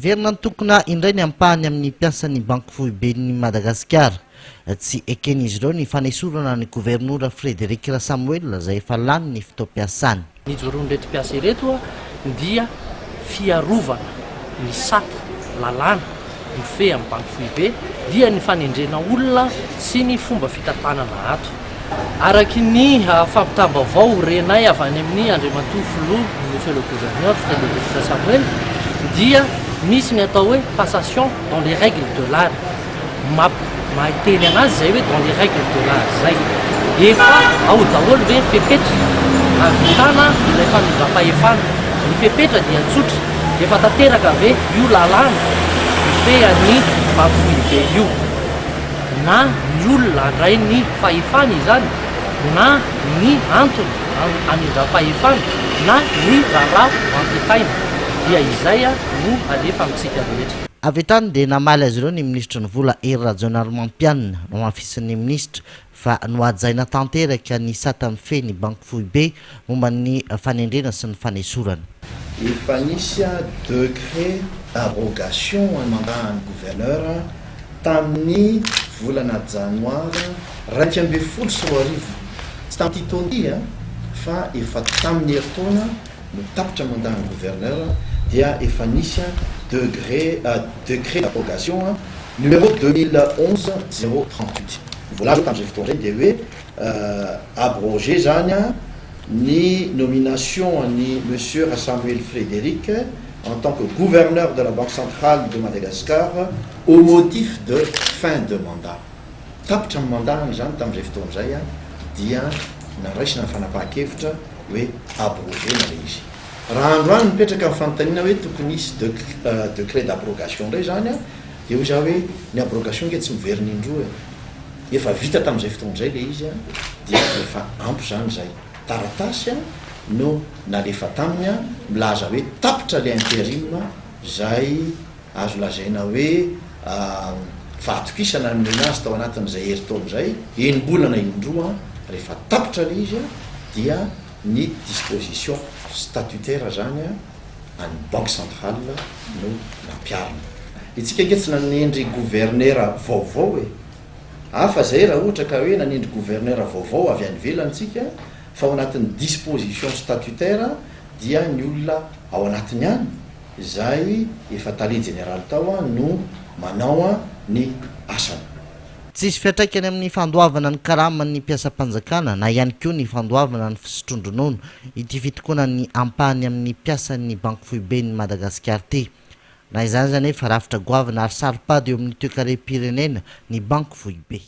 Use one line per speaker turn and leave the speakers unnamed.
Niverina nitokona indray ny ampahany amin'ny mpiasan'ny Banky Foiben'i Madagasikara. Tsy eken'izy ireo ny fanesorana ny governora Frédéric Rasamoelina izay efa lany ny fotoam-piasany.
Ny ijoroan'ireto mpiasa ireto dia fiarovana ny sata, lalàna, mifehy amin'ny Banky Foibe dia ny fanendrena olona sy ny fomba fitantanana ato. Araky ny fampitam-baovao renay avy any amin'ny Andriamatoa Filoha, Monsieur le Gouverneur Frédéric Rasamoelina, dia misy ny atao hoe passation dans les règles de l'art. Maha-teny anazy izay hoe dans les règles de l'art izay. Efa ao daholo ve ny fepetra hahavitana ilay famindram-pahefana? Ny fepetra dia tsotra, efa tanteraka ve io lalàna mifehy an'ny banky foibe io? Na ny olona handray ny fahefana izany, na ny antony hamindram-pahefana, na ny raharaha ho ampitaina, dia izay no alefa amintsika rehetra.
Avy hatrany dia namaly azy ireo ny minisitry ny vola Hery Rajaonarimampianina. Nohamafisin'ny minisitra fa nohajaina tanteraka ny sata mifehy ny banky foibe momba ny fanendrena sy ny fanesorana.
Efa nisy decret d'abrogation mandahan'ny gouverneur tamin'ny volana janoary 2011, tsy tamin'ity taona ity fa efa tamin'ny herintaona no tapitra mandat-n'ny gouverneur dia efa nisy degré décret d'abrogation numéro 2011 038. Ny voalaza tamin'izay fotoana izay dia hoe abrogé zany ny nomination an'i Monsieur Rasamuel Frédéric en tant que gouverneur de la Banque centrale de Madagascar au motif de fin de mandat. Tapitra ny mandat-ny izany tamin'izay fotoana izay dia naraisina ny fanapahan-kevitra hoe abrogena ilay izy. Raha androany mipetraka ny fanontaniana hoe tokony hisy decret d'abrogation indray izany dia hoy za hoe ny abrogation ange tsy miverina indroa e. Efa vita tamin'izay fotoana izay ilay izy dia efa ampy izany izay. Taratasy no nalefa taminy milaza hoe tapitra ilay interim izay azo lazaina hoe fahatokisana nomena azy tao anatin'izay herintaona izay, enim-bolana indroa, rehefa tapitra ilay izy dia ny disposition statutaire izany an'ny banque centrale no nampiharina. Itsika ange tsy nanendry gouverneur vaovao e! Hafa izay raha ohatra ka hoe nanendry gouverneur vaovao avy any ivelany tsika fa ao anatin'ny disposition statutaire dia ny olona ao anatiny ihany izay efa tale jeneraly tao no manao ny asany.
Tsy hisy fiantraikany amin'ny fandoavana ny karaman'ny mpiasam-panjakana na ihany koa ny fandoavana ny fisotroan-dronono ity fitokonan'ny ampahany amin'ny mpiasan'ny Banky Foiben'i Madagasikara ity. Na izany aza anefa, rafitra goavana ary saro-pady eo amin'ny toekarem-pirenena ny Banky Foibe.